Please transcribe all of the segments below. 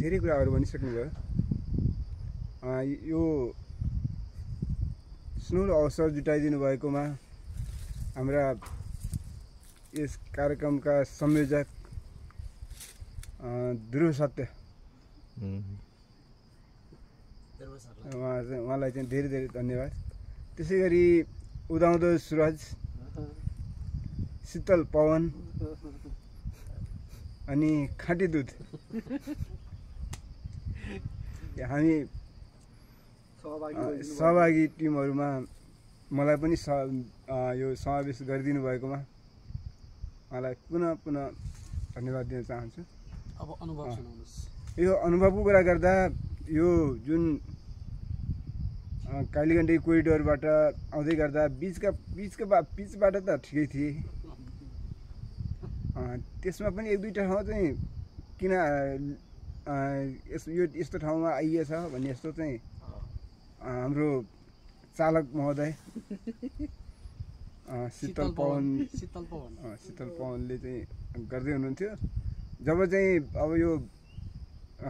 धेरै कुराहरू भनिसक्नुभयो। यो सुनौलो अवसर जुटाइदिनु भएकोमा हाम्रा यस कार्यक्रमका संयोजक ध्रुव सत्य उहाँलाई चाहिँ धेरै धेरै धन्यवाद। त्यसै गरी उदाउँदो सूरज, शीतल पवन अनि खाँटी दुध हामी सहभागी टिमहरूमा मलाई पनि यो समावेश गरिदिनु भएकोमा उहाँलाई पुनः धन्यवाद दिन चाहन्छु। अब अनुभव सुनाउनुहोस्। यो अनुभवको कुरा गर्दा यो जुन कालीगण्डकी कोरिडोरबाट आउँदै गर्दा बिचबाट त ठिकै थिए, त्यसमा पनि एक दुईवटा ठाउँ चाहिँ किन यस्तो ठाउँमा आइएछ भन्ने यस्तो चाहिँ हाम्रो चालक महोदय शीतल पवनले चाहिँ गर्दै हुनुहुन्थ्यो। जब चाहिँ अब यो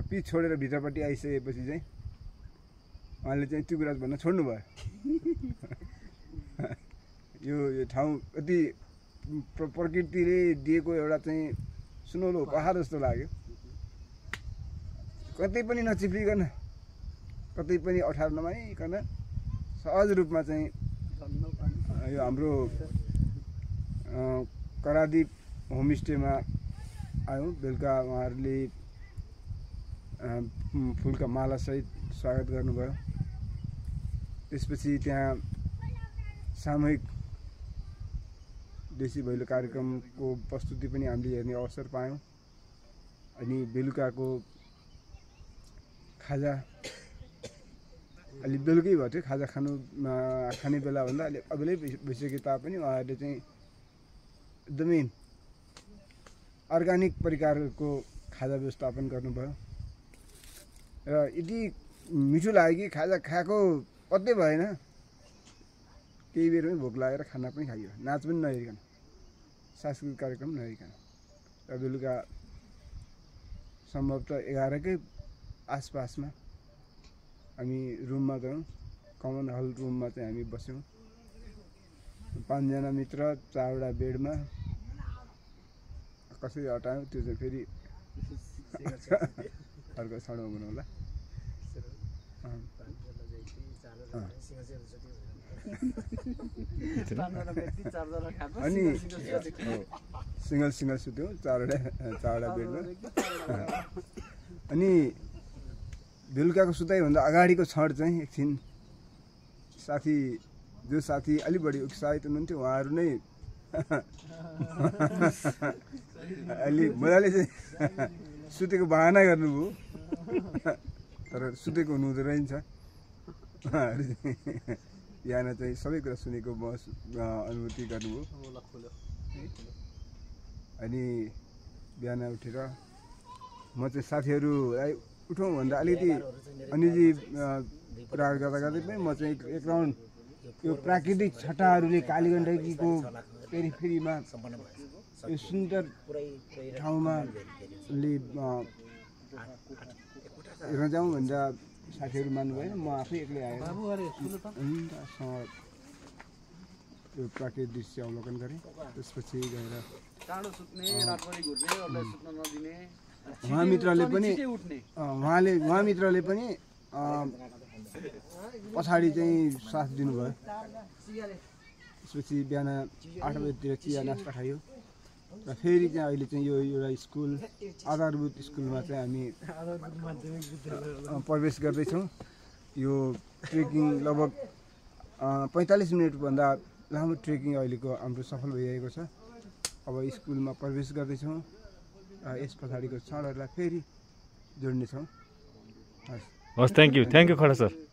पिच छोडेर भित्रपट्टि आइसकेपछि चाहिँ उहाँले चाहिँ त्यो कुरा भन्न छोड्नुभयो। यो ठाउँ अति प्रकृतिले दिएको एउटा चाहिँ सुनौलो उपहार जस्तो लाग्यो। कतै पनि नचिप्लिकन, कतै पनि अठार नमानिकन सहज रूपमा चाहिँ यो हाम्रो करादीप होमस्टेमा आयौँ। बेलुका उहाँहरूले फुलका मालासहित स्वागत गर्नुभयो। त्यसपछि त्यहाँ सामूहिक देशी भैलो कार्यक्रमको प्रस्तुति पनि हामीले हेर्ने अवसर पायौँ। अनि बेलुकाको खाजा अलि बेलुकै भयो थियो, खाजा खाने बेलाभन्दा अलि अबेलै भइसके तापनि उहाँहरूले चाहिँ एकदमै अर्ग्यानिक प्रकारको खाजा व्यवस्थापन गर्नुभयो र यति मिठो लाग्यो कि खाजा खाएको पत्तै भएन। केही बेर पनि भोक लागेर खाना पनि खाइयो, नाच पनि नहेरिकन, सांस्कृतिक कार्यक्रम नहेरिकन। र बेलुका सम्भवतः 11कै आसपासमा हामी रुममा गयौँ। कमन हल रुममा चाहिँ हामी बस्यौँ। 5 जना मित्र 4वटा बेडमा कसरी हटायौँ त्यो चाहिँ फेरि अर्को छाडो बनाउला। अनि सिङ्गल सुत्यौँ 4वटा बेडमा। अनि बेलुकाको सुताइभन्दा अगाडिको क्षण चाहिँ एकछिन जो साथी अलिक बढी उत्साहित हुनुहुन्थ्यो उहाँहरू नै अलि मजाले चाहिँ सुतेको बहाना गर्नुभयो, तर सुतेको हुनुहुँदो रहेछ। बिहान चाहिँ सबै कुरा सुनेको अनुभूति गर्नुभयो। अनि बिहान उठेर म चाहिँ साथीहरूलाई उठौँ भन्दा अलिकति अनिजी कुराहरू गर्दा पनि म चाहिँ एक राउन्ड यो प्राकृतिक छटाहरूले कालीगण्डकीको पेरिफेरीमा यो सुन्दर ठाउँमा हेर्न जाउँ भन्दा साथीहरू मान्नु भएन। म आफै एक्लै आएर यो प्राकृतिक दृश्य अवलोकन गरेँ। त्यसपछि गएर उहाँ मित्रले पनि पछाडि चाहिँ साथ दिनुभयो। त्यसपछि बिहान 8 बजीतिर चिया नास्ता खायो र फेरि चाहिँ अहिले चाहिँ यो एउटा स्कुल आधारभूत स्कुलमा चाहिँ हामी प्रवेश गर्दैछौँ। यो ट्रेकिङ लगभग 45 मिनटभन्दा लामो ट्रेकिङ अहिलेको हाम्रो सफल भइरहेको छ। अब स्कुलमा प्रवेश गर्दैछौँ र यस पछाडिको क्षणहरूलाई फेरि जोड्नेछौँ। हस्, थ्याङ्क यू खडा सर।